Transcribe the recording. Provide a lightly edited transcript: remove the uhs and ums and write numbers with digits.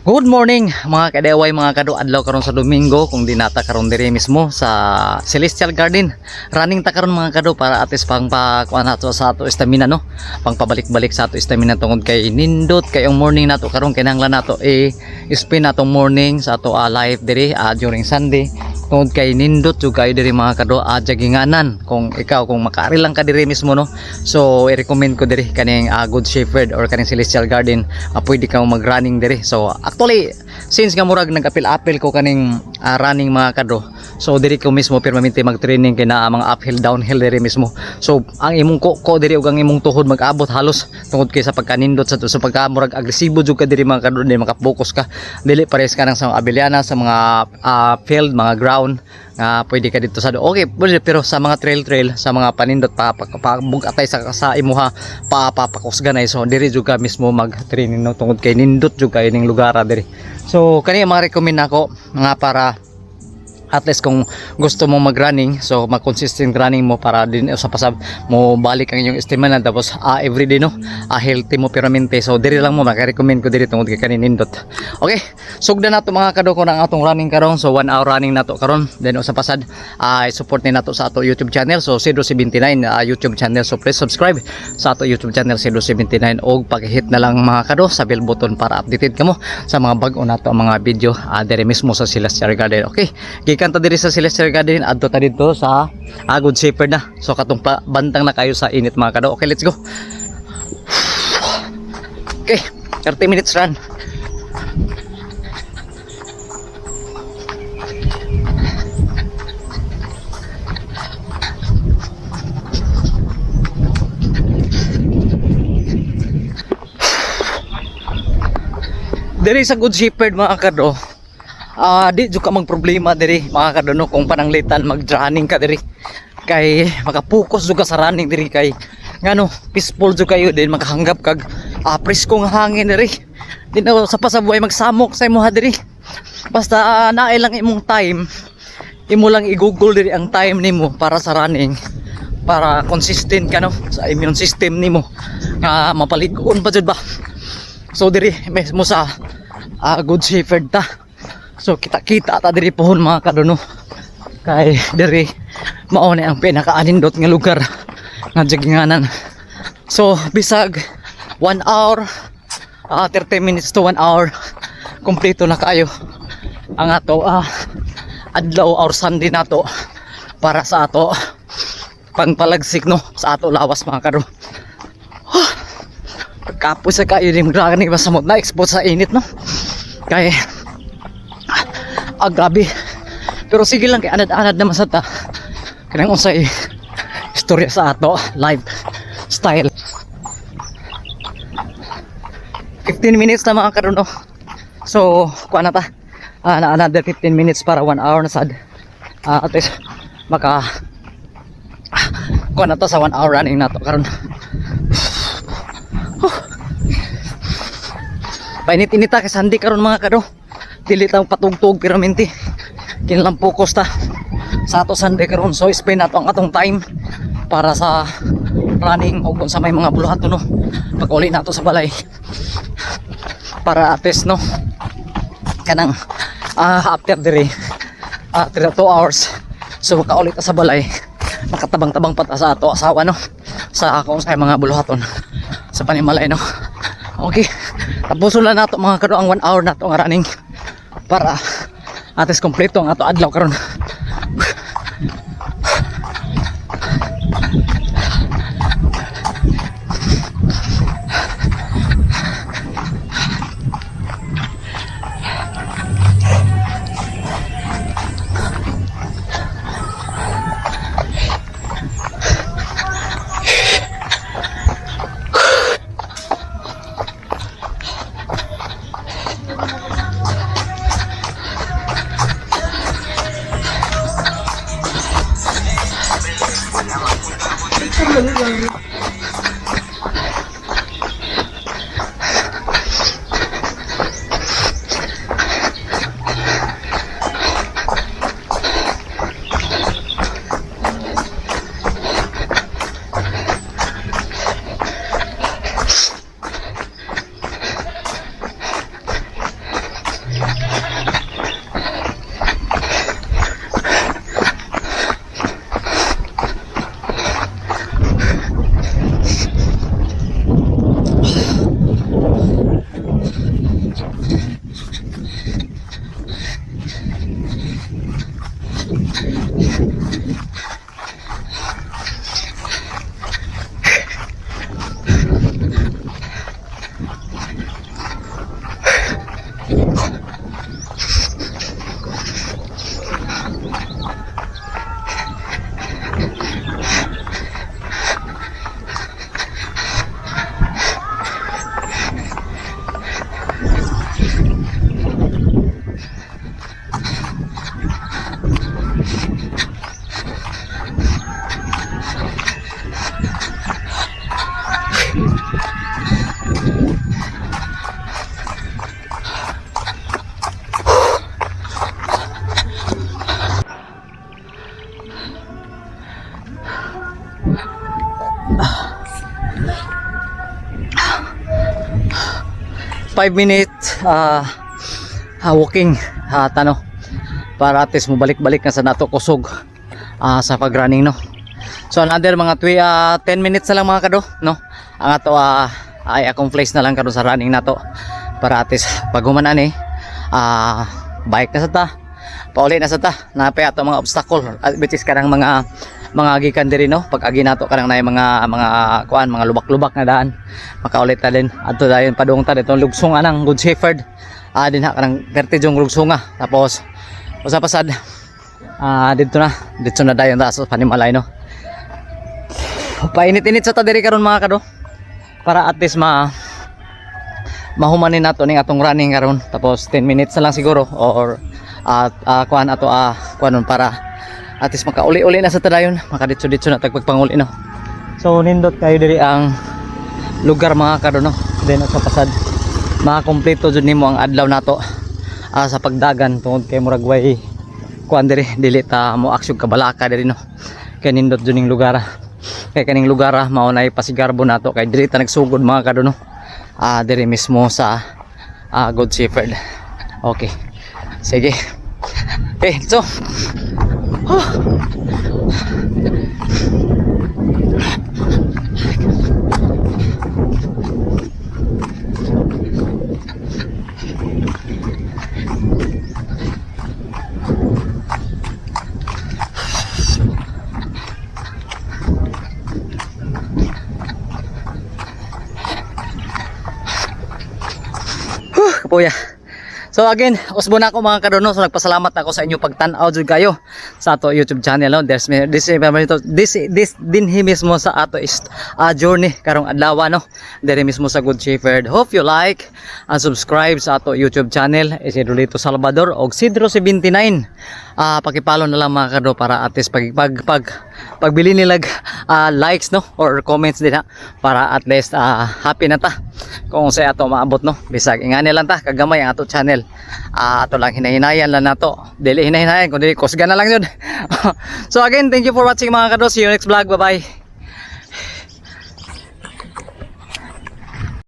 Good morning, mga kadeway, mga kado. Adlaw karon sa Domingo, kung di nata karon diri mismo sa Celestial Garden. Running ta karon, mga kado, para at least pang pakuan nato sa ato stamina, no, pang pabalik-balik sa ato stamina, tungod kay nindot kay ang morning nato karon. Kinahanglan nato eh spend atong morning sa ato life diri during Sunday, tungod kay nindot jud kayo diri, mga kado, joginganan. Kung ikaw, kung makaari lang ka diri mismo, no, so i-recommend ko diri kaning Good Shepherd or kaning Celestial Garden, pwede ka mag-running diri. So actually, since nga murag nag-apil-apil ko kaning running, mga kado, so diri ko mismo permanente mag-training kay naa mga uphill, downhill diri mismo. So ang imong kuko diri ug ang imong tuhod mag-abot halos, tungod kay sa pagkanindot sa pagka murag agresibo jud ka diri, mga kado, di makapokus ka. Dili pares ka nang sa mga Abellana, sa mga field, mga ground nga pwede ka dito sa okay pwede, pero sa mga trail trail, sa mga panindot pa bugatay sa imuha pa papakusganay, so diri jud ka mismo mag training, no, tungod kay nindot jud kayo ning lugar diri. So kani ang mga recommend nako nga para at least kung gusto mo mag-running, so mag-consistent running mo para din sa pasab mo balik ang inyong stamina, tapos everyday, no, healthy mo permanente. So diri lang mo, maka-recommend ko diri tungod kay kaninindot. Okay, sugdan nato, mga kadoko, ng atong running karon. So 1 hour running nato karon, then sa pasad support ni nato sa ato YouTube channel, so Cedro79 YouTube channel. So please subscribe sa ato YouTube channel, Cedro79, og paki-hit na lang, mga kado, sa bell button para updated kamo sa mga bag-o nato ang mga video diri mismo sa Celestial Garden. Okay, gikan ta diri sa Celestial Garden, adto ta dito sa Good Shepherd na. So katong pa, bantang na kayo sa init, mga kado. Okay, let's go. Okay, 30 minutes run. Diri sa Good Shepherd, mga kado, di jud ka magproblema diri, mga kado, no, kung pananglitan mag-running ka diri, kay makapokus jud ka sa running diri, kay ngano, peaceful jud kayo din, makahanggap kag presko nga hangin diri din sa pasabuhay magsamok sa imuha diri. Basta naay lang imong time, imo lang i-google diri ang time nimo para sa running, para consistent ka, no, sa immune system nimo nga mapalig-on pa jud ba. So diri mismo sa Good Shepherd ta. So kita-kita ta diri pohon, mga kadono, kay diri mao ni ang pinakaanindot nga lugar nga joginganan. So bisag 1 hour, 30 minutes to 1 hour, kompleto na kayo ang ato adlaw or Sunday nato para sa ato pangpalagsik, no, sa ato lawas, mga kado. Pagkapoy sa kayo ni magrani ba samot na expose sa init, no, kay grabe. Pero sige lang, kay anad-anad naman sa ta kanang unsay istorya sa ato life style. 15 minutes na, mga karuno. So kuha na ta na another 15 minutes para 1 hour na sad. At least maka kuha na ta sa 1 hour running nato karon. Painit-init ta kay Sunday karon, mga kado. Dili ta patugtog permanente. Kinahanglan focus ta sa ato Sunday karon. So spend nato ang atong time para sa running o kung sa may mga buluhaton, no, pag uli nato sa balay, para at least, no, kanang after diri 3 2 hours, so makauli ta sa balay, makatabang-tabang pa ta sa ato asawa, no, sa kung sa mga buluhaton sa panimalay, no. Okay, tapuson lang nato, mga kado, ang 1 hour nato nga running para at least kompleto ang ato adlaw karon. 5 minutes walking tano para at least mobalik-balik na sa nato kusog sa pag-running, no? So another mga 10 minutes na lang, mga kado, no? Ang ato ay accomplish na lang karon sa running nato para at least pag human ani bike na sa ta, pauli na sa ta. Napay ato mga obstacle, which is kanang mga gikan diri, no? Pag agi nato kanang nay mga kuan, mga lubak-lubak na daan, makaulit ta din adto dayon, padung ta ditong lugsong anang Good Shepherd din ha, kanang perti yung lugsunga. Tapos usa pasad dito na dayon ta sa Panimalay, no? Painit-init sa ta diri karon, mga kado, para at least mahumanin nato ning atong running karon. Tapos 10 minutes na lang siguro or at kuan ato kuan nun para at least makauli-uli na sa tadayon, makaditso-ditso na tagpagpanguli, no? So nindot kayo diri ang lugar, mga kado, no? Then sa pasad makakumpleto jud nimo ang adlaw nato sa pagdagan tungod kay murag way kuan diri, dili ta mo aksyon kabalaka diri, no? Kay nindot jud ning lugar, kay kaning lugar mao nay pasigarbo nato kay diri ta nagsugod, mga kado, no? Diri mismo sa Good Shepherd. Okay, sige. Eh so oh. Kapuya. So again, usbo na ako, mga kadono. So nagpasalamat ako sa inyo pagtan-aw jud kayo sa ato YouTube channel, no. There's this this this dinhi mismo sa ato is journey karong adlaw, no. Diri mismo sa Good Shepherd. Hope you like and subscribe sa ato YouTube channel, Isidro Lito Salvador og Sidro 79. Pakipalo na lang, mga kado, para at least pag pagbili nila likes, no, or comments din ha, para at least happy na ta kung sa ato maabot, no? Bisag ingani lang ta kagamay ang ato channel, ato lang hinahinayan lang nato, dili hinahinayan kundi kusgan na lang yun. So again, thank you for watching, mga kado. See you next vlog. Bye bye.